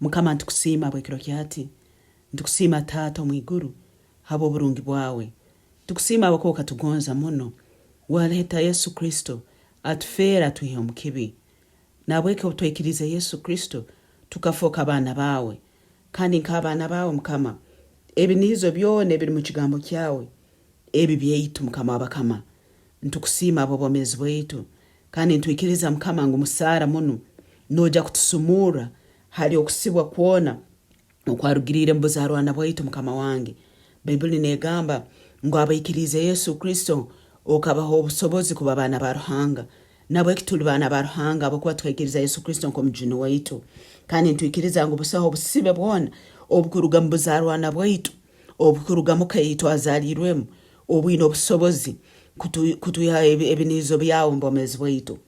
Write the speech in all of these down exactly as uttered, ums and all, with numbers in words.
Mukama, ntukusiima habw'ekiro kya hati. Ntukusiima, Taata omu iguru, habw'oburungi bwawe. Ntukusiima habwokuba okatugonza muno. Waleeta Yesu Kristo, atufeera, atwiha omu kibi. Nahabweki obu twikiriize Yesu Kristo, tukafooka abaana baawe. Kandi nk'abaana baawe, Mukama, ebiniizo byona ebiri mu kigambo kyawe, ebi byaitu, Mukama w'abakama. Nitukusiima habw'obwomeezi bwaitu, kandi nitwikiriza, Mukama, ngu musaara munu noija kutusumurra hali okusibwa kwona okwarugiriire mu buzaarwana bwaitu, Mukama wange. Baibuli neegamba ngu abaikiriize Yesu Kristo, okabaha obusobozi kuba baana ba Ruhanga. Nahabweki tuli baana ba Ruhanga habwokuba tukaikiriza Yesu Kristo nk'omujuni waitu. Kandi nitwikiriza ngu busaho obusibe bwona obukuruga mu buzaarwana bwaitu, obukuruga muka yaitu azaliirwemu, obwine obusobozi kutu-, kutwiha ebi-, ebiniizo byawe omu bwomeezi bwaitu.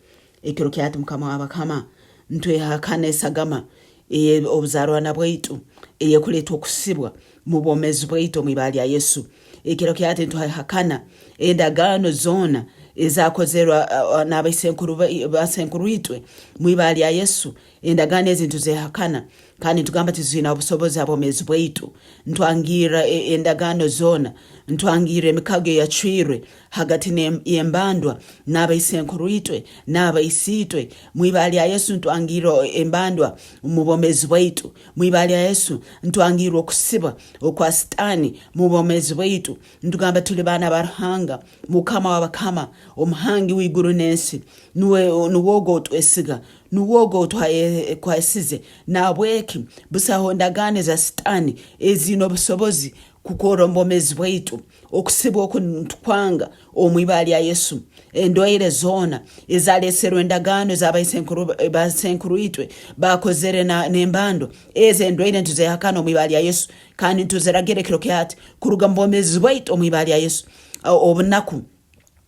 Ekiro kya hati, Mukama w'abakama, ntwehakana esagama eye obuzaarwana bwaitu, eyekuleetwa okusibwa mu bwomeezi bwaitu omu ibara lya Yesu. Ekiro kya hati, ntwehakana endagaano zoona ezakozerwa, ah, ah, n'abaisenkuru ba-, basenkuruitwe mu ibara lya Yesu. Endagaano ezi ntuzehakana. Kandi nitugamba tiziine obusobozi ha bwomeezi bwaitu. Ntwangirra e-, endagaano zoona. Ntwangirra emikago eyacwirwe hagati n'em-, y'embandwa n'abaisenkuruitwe, n'abaisiitwe. Mu ibara lya Yesu, ntwangirra embandwa mu bwomeezi bwaitu. Mu ibara lya Yesu, ntwangirra okusibwa okwa Sitaani mu bwomeezi bwaitu. Nitugamba tuli baana ba Ruhanga, Mukama w'abakama, Omuhangi w'iguru n'ensi. Nuwe, nuwe ogu otwesiga. Nuwe ogu otwa-, eh, kwesize. Nahabweki, busaho ndagaano eza Sitaani eziine obusobozi kukorra omu bwomeezi bwaitu. Okusibwa oku nitukwanga omu ibara lya Yesu. Endwaire zoona ezaleserwe endagaano ez'abaisenkuru, basenkuruitwe bakozere na, n'embandwa, ezo endwaire nituzehakana omu ibara lya Yesu. Kandi nituziragira ekiro kya hati kuruga mu bwomeezi bwaitu omu ibara lya Yesu. O-, obunaku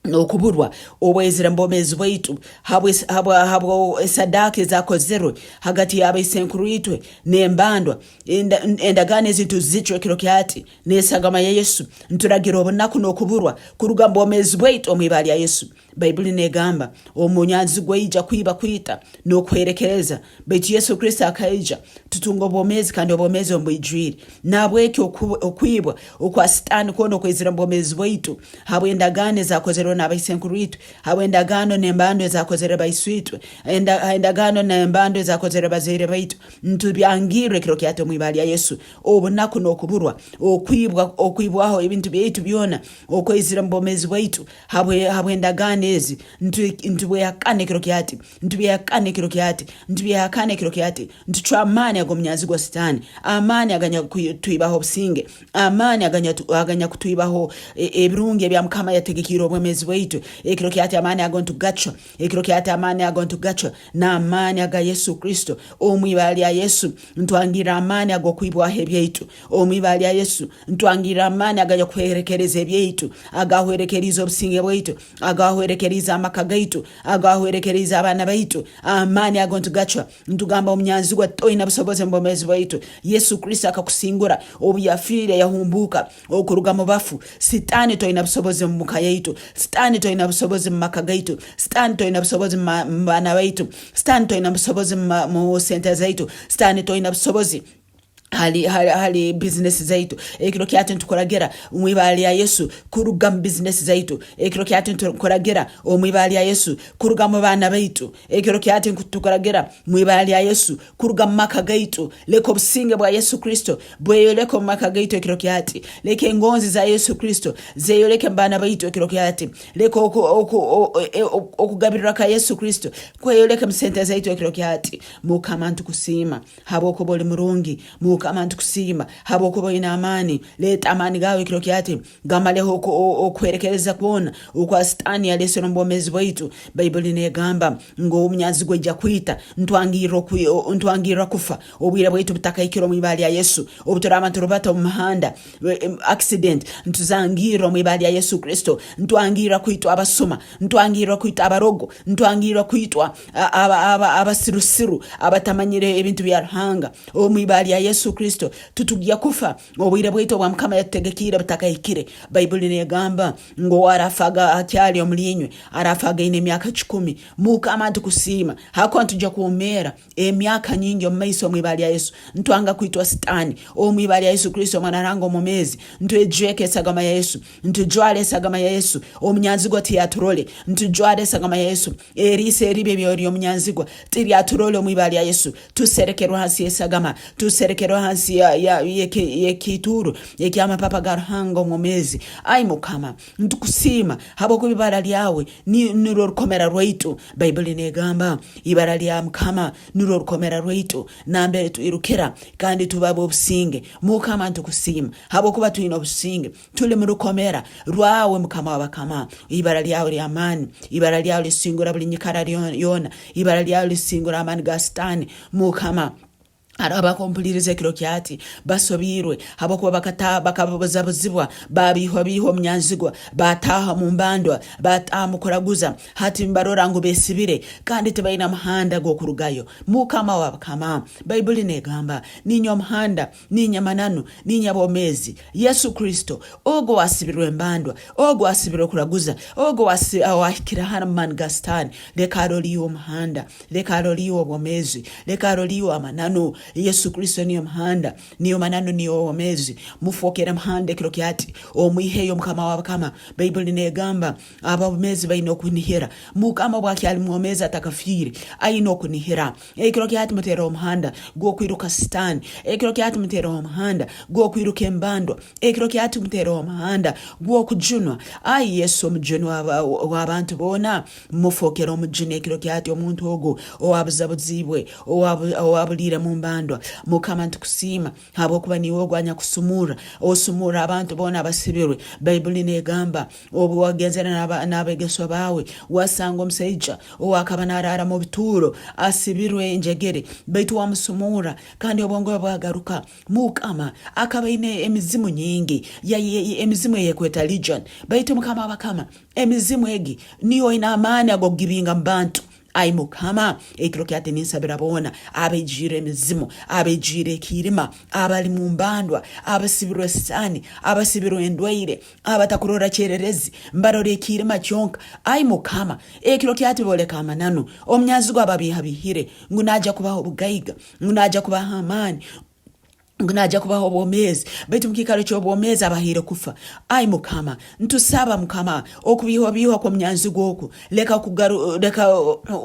n'okuburwa obwaizire mu bwomeezi bwaitu, habwe-, habwa-, habwa esadaaka ezakozerwe hagati y'abaisenkuruitwe n'embandwa. Enda-, endagaano ezi tuzicwa ekiro kya hati, n'esagama ya Yesu, nturagira obunaku n'okuburwa kuruga mu bwomeezi bwaitu omu ibara lya Yesu. Baibuli neegamba, omunyanzigwa aija kwiba, kwita, n'okuherekereza. Baitu Yesu Kristo akaija, tutunga obwomeezi, kandi obwomeezi omu bwijwire. Nahabweki oku-, okwibwa okwa Sitaani kwona okwezire omu bwomeezi bwaitu, habw'endagaano ezaakozerwe n'abaisenkuruitwe, habw'endagaano n'embandwa ezaakozere baisuitwe, enda-, endagaano n'embandwa ezaakozere bazaire baitu, nitubyangirra ekiro kya hati omu ibara lya Yesu. Obunaku n'okuburwa, okwibwa, okwibwaho ebintu byaitu byona okwezire omu bwomeezi bwaitu, habwe-, habw'endagaano ezi, nitu-, nitubwehakana ekiro kya hati, nitubyehakana ekiro kya hati, nitubyehakana ekiro kya hati, nitucwa amaani ag'omunyanzigwa Sitaani, amaani aganya kutwibaho obusinge, amaani aganya tu-, aganya kutwibaho e-, ebirungi ebya Mukama yategekiire obwomeezi bwaitu. Ekiro kya hati amaani ago nitugacwa, ekiro kya hati amaani ago nitugacwa, n'amaani aga Yesu Kristo. Omu ibara lya Yesu, ntwangirra amaani ag'okwibwaho ebyaitu. Omu ibara lya Yesu, ntwangirra amaani aganya kuherekereza ebyaitu, agahwerekeriize obusinge bwaitu, agahwerekeriize amaka gaitu, agahwerekeriize abaana baitu. Amaani ago nitugacwa. Nitugamba omunyanzigwa toina busobozi omu bwomeezi bwaitu. Yesu Kristo akakusingura obu yafiire, yahumbuuka okuruga mu bafu. Sitaani toina busobozi omu maka yaitu. Sitaani toina busobozi mu maka gaitu. Sitaani toina busobozi mu ma-, mu baana baitu. Sitaani toina busobozi mu ma-, mu sente zaitu. Sitaani toina busobozi hali, hali, hali business zaitu. Ekiro kya hati nitukuragira omu ibara lya Yesu kuruga mu business zaitu. Ekiro kya hati nitukuragira omu ibara lya Yesu kuruga mu baana baitu. Ekiro kya hati nitukuragira omu ibara lya Yesu kuruga mu maka gaitu. Leka obusinge bwa Yesu Kristo bweyoleke omu maka gaitu ekiro kya hati. Leka engonzi za Yesu Kristo zeyoleke mu baana baitu ekiro kya hati. Leka oku-, oku-, o-, e-, o-, okugabirira kwa Yesu Kristo kweyoleke mu sente zaitu ekiro kya hati. Mukama, nitukusiima habwokuba oli murungi. Mukama, nitukusiima habwokuba oine amaani. Leeta amaani gaawe ekiro kya hati, gamaleho oku-, o-, okuhwerekereza kwona okwa Sitaani yaleesere omu bwomeezi bwaitu. Baibuli neegamba ngu omunyanzigwa aija kwita, ntwangirra okwi-, o-, ntwangirra kufa. Obwire bwaitu butakahikire omu ibara lya Yesu. Obu turaaba niturubata omu muhanda, e, e, accident, ntuzangirra omu ibara lya Yesu Kristo. Ntwangirra kwitwa abasuma, ntwangirra kwitwa abarogo, ntwangirra kwitwa, a-, aba-, aba-, abasirusiru, abatamanyire ebintu bya Ruhanga. Omu ibara lya Yesu Kristo, titugya kufa. Obwire bwaitu obwa Mukama yatutegekiire butakahikire. Baibuli neegamba ngu, "Ow'arafaga akyali omuli inywe, arafaga aine emyaka kikumi." Mukama, nitukusiima, hakuba nitugya kwomeera emyaka nyingi omu maiso omu ibara lya Yesu. Nitwanga kwitwa Sitaani. Omu ibara lya Yesu Kristo, Omwana Ruhanga omwomeezi, nitwejweka esagama ya Yesu. Nitujwara esagama ya Yesu. Omunyanzigwa tiyaturole. Nitujwara esagama ya Yesu. Eriiso eribi eby'oli omunyanzigwa tiryaturole omu ibara lya Yesu. Tuserekerwe hansi y'esagama. Tuserekerwe hansi ya, ya, y'eki-, y'ekiituuro eky'amapapa ga Ruhanga omwomeezi. Ai Mukama, nitukusiima habw'okuba ibara lyawe ni-, nirwo rukomera rwaitu. Baibuli neegamba, ibara lya Mukama nirwo rukomera rwaitu, nambere twirukira kandi tuba b'obusinge. Mukama, nitukusiima habwokuba twine obusinge. Tuli mu rukomera rwawe, Mukama wa bakama. Ibara lyawe ly'amaani. Ibara lyawe lisingura buli nyikara lyo-, yoona. Ibara lyawe lisingura amaani ga Sitaani. Mukama, haroho abakumpuliriza ekiro kyati, basobiirwe, habwokuba bakata-, bakabuzabuzibwa, babiihwabiihwa omu nyanzigwa, bataaha omu mbandwa, bataaha omu kuraguza. Hati mbarora ngu besibire, kandi tibaina muhanda gw'okurugayo. Mukama wa bakama, Baibuli neegamba, "Niinye omuhanda, niinye amananu, niinye bwomeezi." Yesu Kristo, ogu owasibirwe embandwa, ogu owasibirwe kuraguza, ogu owasi-, owahikire hanu omu maani ga Sitaani, leka arole iwe omuhanda. Leka arole iwe obwomeezi. Leka arole iwe amananu. Yesu Kristo niyo muhanda, niyo mananu, niyo obwomeezi. Mufokere muhanda ekiro kyati. Omwiheyo, Mukama wa bakama. Baibuli neegamba, aboomeezi baine okunihira. Mukama obu akyali mwomeezi atakafiire, aine okunihira. Ekiro kyati mutereho omuhanda gw'okwiruka Sitaani. Ekiro kyati mutereho omuhanda gw'okwiruka embandwa. Ekiro kyati mutereho omuhanda gw'okujunwa. Ai Yesu, omujuni w'aba-, w'abantu boona, mufokere omujuni ekiro kyati omuntu ogu owabuzabuziibwe, owabu-, owabuliire mu mbandwa. Mukama, nitukusiima habwokuba niiwe ogu anyakusumurra. Osumurra abantu boona abasibirwe. Baibuli neegamba, obu wagenzere n'aba-, n'abeegeswa baawe, wasanga omusaija ow'akaba naaraara mu bituuro, asibirwe enjegere, baitu wamusumurra, kandi obwongo bwe bwagaruka. Mukama, akaba aine emizimu nyingi, ya, ya, ya, emizimu eyekweta legion. Baitu Mukama wa bakama, emizimu egi niyo eine amaani ag'okugibinga mu bantu. Ai Mukama, ekiro kyati ninsabira boona abaijwire emizimu, abaijwire ekiirima, abali mu mbandwa, abasibirwe Sitaani, abasibirwe endwaire, abatakurora kyererezi, mbarora ekiirima kyonka. Ai Mukama, ekiro kyati booleka amananu. Omunyanzigwa ababiihabiihire ngu naija kubaha obugaiga, ngu naija kubaha amaani, ngu naija kubaha obwomeezi, baitu omu kiikaro ky'obwomeezi abahaire kufa. Ai Mukama, ntusaba, Mukama, okubiihwabiihwa kw'omunyanzigwa oku. Leka kugaru-, leka,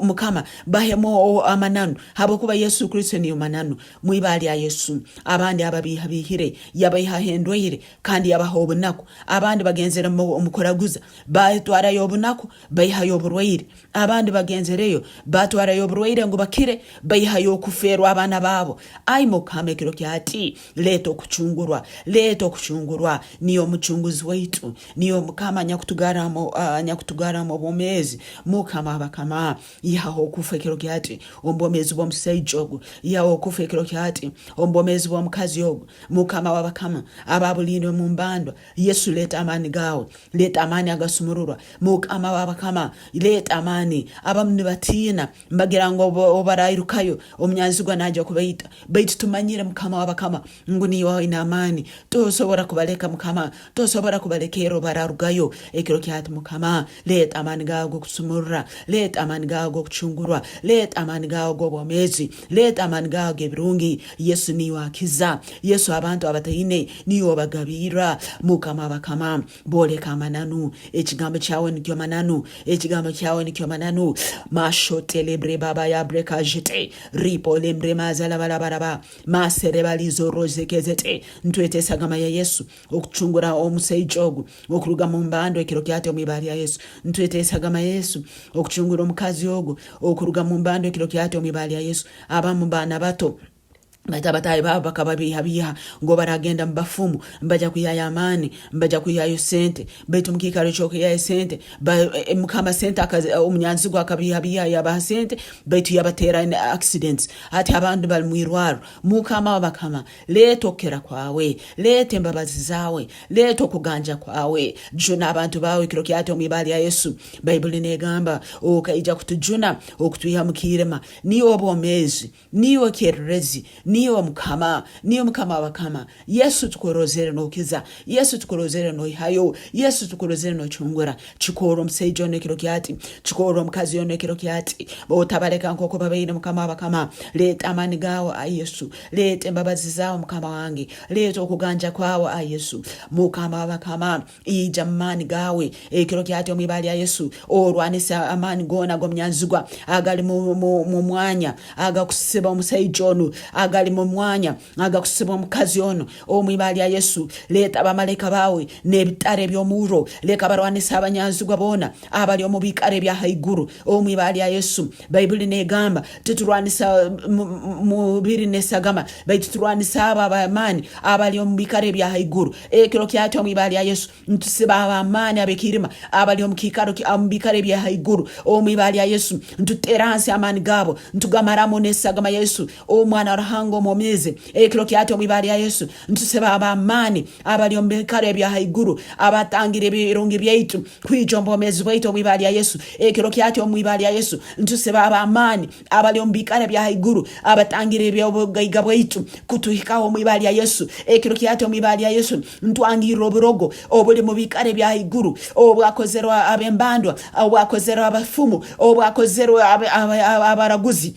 Mukama, bahemu o-, amananu, habwokuba Yesu Kristo niyo mananu. Mu ibara lya Yesu, abandi ababiihabiihire, yabaihaho endwaire, kandi yabaha obunaku. Abandi bagenzere mu, omu kuraguza, batwarayo obunaku, baihayo oburwaire. Abandi bagenzereyo, batwarayo oburwaire ngu bakire, baihayo okufeerwa abaana baabo. Ai Mukama, ekiro kyati, leeta okucungurwa, leeta okucungurwa. Niyo Omucunguzi waitu, niyo Mukama anyakutugarramu, ah, anyakutugarramu obwomeezi. Mukama wa bakama, ihaho okufa ekiro kyati omu bwomeezi bw'omusaija ogu, ihaho okufa ekiro kyati omu bwomeezi bw'omukazi ogu. Mukama wa bakama, ababuliire mu mbandwa, Yesu, leeta amaani gaawe. Leeta amaani agasumururwa. Mukama wa bakama, leeta amaani. Abamu nibatiina, mbagira ngu obu, obu barairukayo, omunyanzigwa naija kubaita. Baitu tumanyire, Mukama wa bakama, ngu niiwe oine amaani. Tosobora kubaleka, Mukama. Tosobora kubalekera obu bararugayo. Ekiro kyati, Mukama, leeta amaani gaawe g'okusumurra. Leeta amaani gaawe g'okucungurwa. Leeta amaani gaawe g'obwomeezi. Leeta amaani gaawe g'ebirungi. Yesu niiwe akiza. Yesu abantu abataine niiwe obagabirra. Mukama wa bakama, booleka amananu. Ekigambo kyawe nikyo mananu. Ekigambo kyawe nikyo mananu. Mashotelebre baba ya breka jete. Ripolembre mazala bala bala ba. Maserebalizo rozekezete. Ntwetesagama ya Yesu okucungura omusaija ogu okuruga mu mbando ekiro kyati omu ibara lya Yesu. Ntwetesagama Yesu okucungura omukazi ogu okuruga mu mbando ekiro kyati omu ibara lya Yesu. Abamu baana bato, baitu abataahi baabo bakababiihabiiha ngu baragenda mu bafumu, mbaija kwihayo amaani, mbaija kwihayo sente. Baitu mu kiikaro ky'okwihayo sente, ba-, e, e, Mukama, sente akazi-, omunyanzigwa akabiihabiiha, yabaha sente, baitu yabateera accidents. Hati abandi bali mu irwarro. Mukama wa bakama, leeta okukira kwawe, leeta embabazi zaawe, leeta okuganja kwawe. Juna abantu baawe ekiro kyati omu ibara lya Yesu. Baibuli neegamba, okaija kutujuna, okutwiha mu kiirima. Niiwe obwomeezi, niiwe kyererezi, Niiwe Mukama, niiwe Mukama w'abakama. Yesu, tukurozere nookiza. Yesu, tukurozere noihayo. Yesu, tukurozere noocungura. Kikorre omusaija onu ekiro kyati. Kikorre omukazi onu ekiro kyati. Otabaleka nk'oku babaire, Mukama w'abakama. Leeta amaani gaawe, ai Yesu. Leeta embabazi zaawe, Mukama wange. Leeta okuganja kwawe, ai Yesu. Mukama w'abakama, ija mu maani gaawe. Ekiro kyati omu ibara lya Yesu, orwanise amaani goona g'omunyanzigwa agali mu, mu, mu mwanya, agakusiba omusaija onu, agali mu mwanya, agakusiba omukazi onu. Omu ibara lya Yesu, leeta abamalaika baawe n'ebitara eby'omurro. Leka barwanise abanyanzigwa boona abali omu biikaro ebya haiguru. Omu ibara lya Yesu, Baibuli neegamba, titurwanisa mu, mu, mubiri n'esagama, baitu turwanisa abo ab'amaani abali omu biikaro ebya haiguru. Ekiro kyati omu ibara lya Yesu, ntusiba ab'amaani ab'ekirima abali omu kiikaro ki-, omu biikaro ebya haiguru. Omu ibara lya Yesu, ntuteera hansi amaani gaabo, nitugamaramu n'esagama Yesu, Omwana wa Ruhanga omwomeezi. Ekiro kyati omu ibara lya Yesu, ntusiba ab'amaani abali omu biikaro ebya haiguru, abatangire ebirungi byaitu kwija omu bwomeezi bwaitu omu ibara lya Yesu. Ekiro kyati omu ibara lya Yesu, ntusiba ab'amaani abali omu biikaro ebya haiguru, abatangire eby'obugaiga bwaitu kutuhikaho omu ibara lya Yesu. Ekiro kyati omu ibara lya Yesu, ntwangirra oburogo obuli mu biikaro ebya haiguru, obwakozerwe ab'embandwa, obwakozerwe abafumu, obwakozerwe abe-, abe-, abe-, abaraguzi.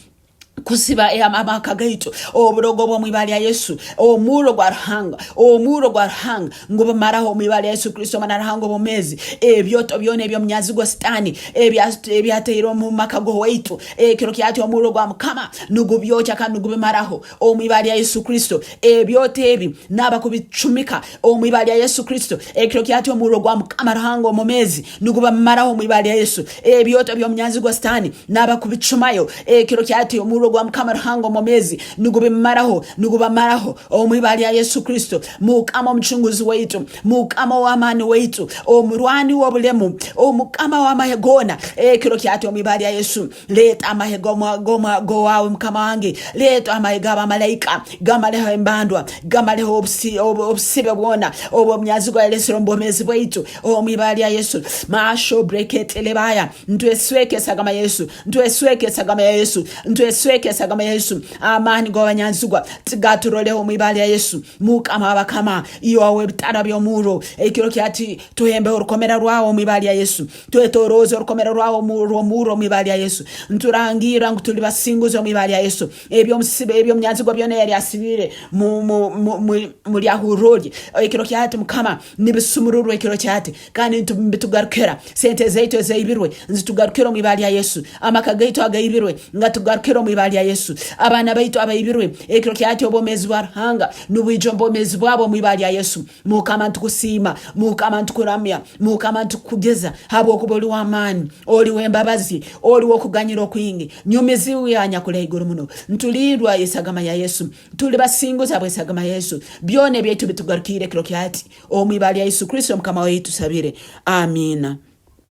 Kusiba, eh, ama-, amaka gaitu, oburogo bw'omu ibara lya Yesu, omurro gwa Ruhanga, omurro gwa Ruhanga, ngubumaraho omu ibara lya Yesu Kristo, Omwana wa Ruhanga omwomeezi. Ebyoto byona eby'omunyanzigwa Sitaani, ebya-, ebyatairwe omu maka g'owaitu, ekiro kyati omurro gwa Mukama nugubyokya kandi nugubimaraho omu ibara lya Yesu Kristo. Ebyoto ebi, nabakubicumika omu ibara lya Yesu Kristo. Ekiro kyati omurro gwa Mukama Ruhanga omwomeezi nugubamaraho omu ibara lya Yesu. Ebyoto by'omunyanzigwa Sitaani, nabakubicumayo. Ekiro kyati omurro gwa Mukama Ruhanga omwomeezi nugubimaraho, nugubamaraho omu ibara lya Yesu Kristo. Mukama omucunguzi waitu, Mukama ow'amaani waitu, omurwani w'obulemu, Omukama w'amahe goona. Ekiro kyati omu ibara lya Yesu, leeta amahe g'omwa-, g'omwa-, g'owaawe, Mukama wange. Leeta amahe g'abamalaika, gamaleho embandwa, gamaleho obusi-, obu-, obusibe bwona obw'omunyanzigwa yalesere omu bwomeezi bwaitu, omu ibara lya Yesu. Masho brekete lebaya. Ntwesweke esagama Yesu. Ntwesweke esagama ya Yesu. Ntwesweke esagama ya Yesu. Amaani g'abanyanzigwa tigaturoleho omu ibara lya Yesu. Mukama w'abakama, iwe ow'ebitara by'omurro, ekiro kyati tuhembeho orukomera rwawe omu ibara lya Yesu. Twetoroze orukomera rwawe omu, rw'omurro omu ibara lya Yesu. Nturangira ngu tuli basinguzi omu ibara lya Yesu. Eby'omusibe, eby'omunyanzigwa byona eyali asibiire mu, mu, mu, mu, mu lyahurro lye, ekiro kyati, Mukama, nibisumururwa ekiro kyati, kandi nitu-, nibitugarukira. Sente zaitu ezaibirwe nzitugarukire omu ibara lya Yesu. Amaka gaitu agaibirwe ngatugarukire omu ibara lya Yesu. Abaana baitu abaibirwe ekiro kyati, obwomeezi bwa Ruhanga nubwija omu bwomeezi bwabo omu ibara lya Yesu. Mukama, nitukusiima. Mukama, nitukuramya. Mukama, nitukugeza habwokuba oli w'amaani, oli w'embabazi, oli w'okuganyira okwingi. Nyumiza iwe, Anyakuli Haiguru Muno. Nitulindirra esagama ya Yesu. Tuli basinguzi habw'esagama ya Yesu. Byona ebyaitu bitugarukiire ekiro kyati, omu ibara lya Yesu Kristo, Mukama waitu, tusabire. Amiina.